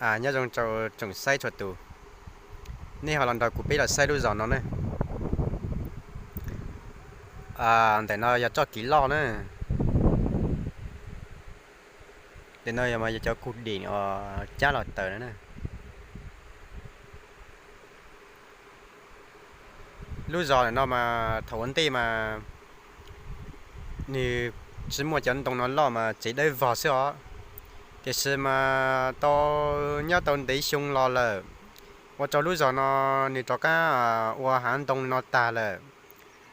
Nyob zoo rau tsoom saib txhua tus, nej ho los nrog kuv peb los saib lub zos no ne. Ntawm no yog txoj kev loj na. Ntawm no yog mas yog cov khu dim uas cab los tawm na. Lub zos ntawm no mas thaum ua ntej mas nws tsis muaj cov ntoo no loj mas tsev dawb vog xwb os. Tiam sis mas tau nyob tau ntev xyoo los lawm, ua rau lub zos no nws rov qab ua hav ntoo no tag lawm.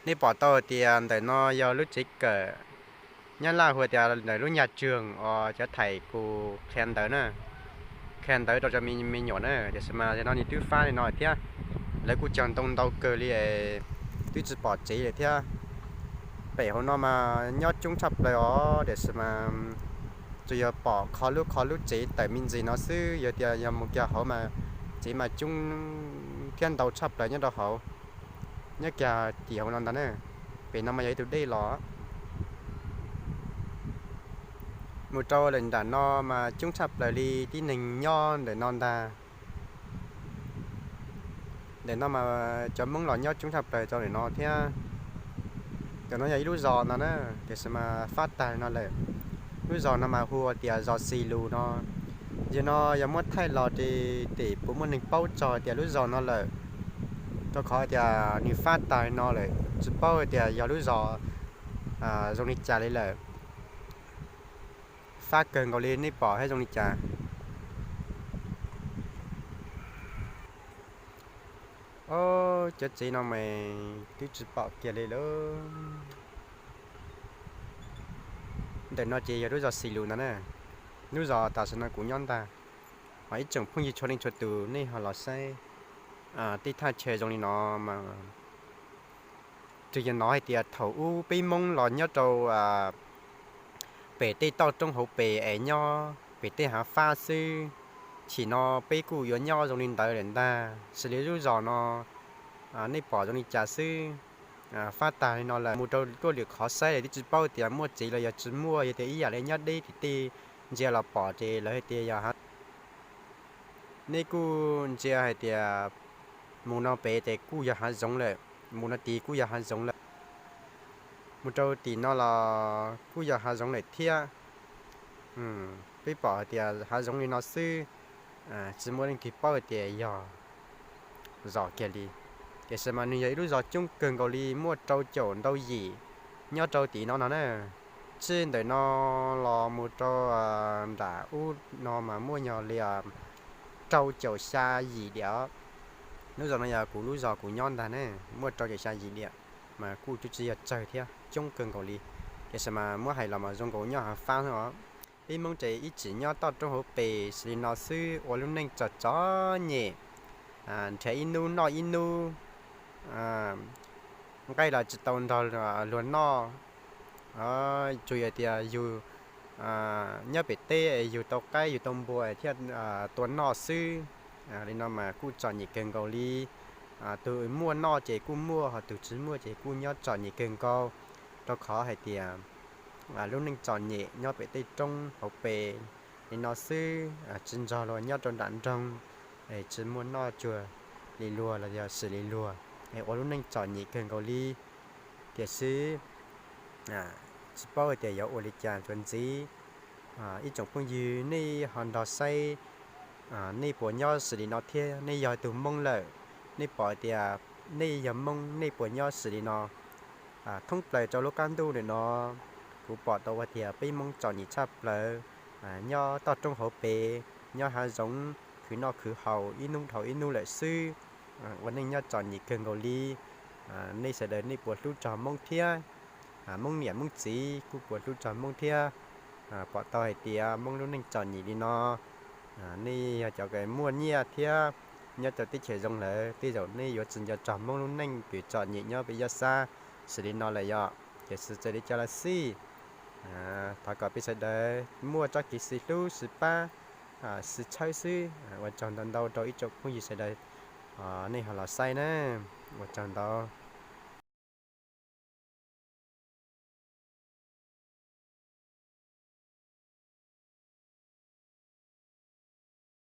Nej pom tau tias ntawm no yog lub tsev kawm Nyab Laj hu tias ntawm lub nyaj tsuag uas cov thaim kuv qhia ntawv na, qhia ntawv rau cov me nyuam na. Tiam sis mas no nws twb fab li no thiab. Lawv kuj cog ntoo ntau kawg li, twb tsis pom tsev li thiab. Pem hauv no mas nyob coob tshaj plaws os, tiam sis mas tsuas yog pom qhov lub qhov lub tsev tawm me ntsis no xwb. Yog tias yog mus kiag hauv mas tsev mas coob thiab ntau tshaj plaws nyob rau hauv, nyob kiag tim hauv no ntag na. Pem no mas yog ib tug dej los mus rau lawm nram no mas coob tshaj plaws li tib neeg nyob ntawm no ntag. Ntawm no mas cov Hmoob los nyob coob tshaj plaws rau ntawm no thiab. Ntawm no yog ib lub zos no na, tiam sis mas fab tag no lawm. Lub zos no mas hu tias zos Xis Lus no. Yog no yog muab thaij los ces puas muaj neeg paub txog tias lub zos no lawm, rau qhov tias nws fab tag no lawm tsis paub tias yog lub zos zoo li cas li lawm. Fab kawg nkaus li, nej pom thiab zoo li cas? Ob, cov tsev no mas twb tsis pom kiag li lawm. Ntawm no ces yog lub zos Xis Lus ntag na. Lub zos tam sim no kuv nyob ntag. Ho ib tsoom phooj ywg txhua leej txhua tus nej ho los saib tej thaj chaw zoo li no mas, twb yog no hais tias thaum ub peb Hmoob los nyob rau pem tej toj roob hauv pes es nyob pem tej hav fab xwb. Chim no peb kuj yuav nyob zoo li ntawd lawm ntag, xws li lub zos no nej pom zoo li cas xwb. Fab tag li no lawm, mus rau tuaj lwm qhov saib lawm twb tsis paub tias muaj tsev los yog tsis muaj, yog tias ib yam li nyob deb tim tej ntsia los pom ces lawv hais tias yog hav. Nej kuj ntsia hais tias mus no pem ces kuj yog hav zoov lawm, mus no tid kuj yog hav zoov lawm, mus rau tim no los kuj yog hav zoov lawm thiab. Peb pom hais tias hav zoov li no xwb, tsis muaj leej twg paub hais tias yog zos kiag li. Tiam sis mas nws yog ib lub zos coob kawg nkaus li, muaj rau caum ntau yim nyob rau tim no no na. Txij ntawm no los mus rau nram ub no mas muaj nyog li rau caum xya yim diam. Lub zos no yog kuv lub zos kuv nyob ntag ne, muaj rau caum xya yim diam, mas kuj tsis yog tsawg thiab, coob kawg nkaus li. Tiam sis mas muab hais los mas zoo nkaus nyob hav fab os. Peb Hmoob ces ib txwm nyob toj roob hauv pes xws li no xwb, ua lub neej txom txom nyem, nrhiav ib hnub noj ib hnub, nqaij los tsis tau nrog luag noj. Tsuas yog tias yug nyob pem teb yug tau qaib yug tau npua thiaj tua noj xwb. Li no mas kuj txom nyem kawg nkaus li. Tus muaj noj ces kuj muaj, ho tus tsis muaj ces kuj nyob txom nyem kawg nkaus, rau qhov hais tias lub neej txom nyem nyob pem tej roob hauv pes li no xwb, tsis nrog luag nyob rau nram nroog, tsis muaj noj tsuag li luag los yog xws li luag, ua lub neej txom nyem kawg nkaus li. Tiam sis tsis paub tias yuav ua li cas tsuas ntxiv. Ib tsoom phooj ywg nej ho nrog saib, nej puas nyob xws li no thiab? Nej yog tus Hmoob lawm, nej pom tias nej yog Hmoob nej puas nyob xws li no? Thoob plaws rau lub qab ntuj ntawm no, kuv pom tau hais tias peb Hmoob txom nyem tshaj plaws, nyob toj roob hauv pes, nyob hav zoov, khwv noj khwv haus ib hnub dhau ib hnub lawm xwb, ua neej nyob txom nyem kawg nkaus li. Nej sawv daws nej puas hlub txog Hmoob thiab? Hmoob niam Hmoob txiv kuj puas hlub txog Hmoob thiab? Pom tau hais tias Hmoob lub neej txom nyem li no, nej yog cov muaj nyiaj thiab nyob rau teb chaws zoo lawm, tej zaum nej yuav tsis nco txog Hmoob lub neej kws txom nyem nyob pem yaj xab xws li no lawm yom. Tiam sis txawm li cas los xij, thov kom peb sawv daws muaj txoj kev sib hlub sib pab, sib txhawb xwb. Ua tsaug ntau ntau rau ib tsoom phooj ywg sawv daws nej ho los saib na. Ua tsaug ntau.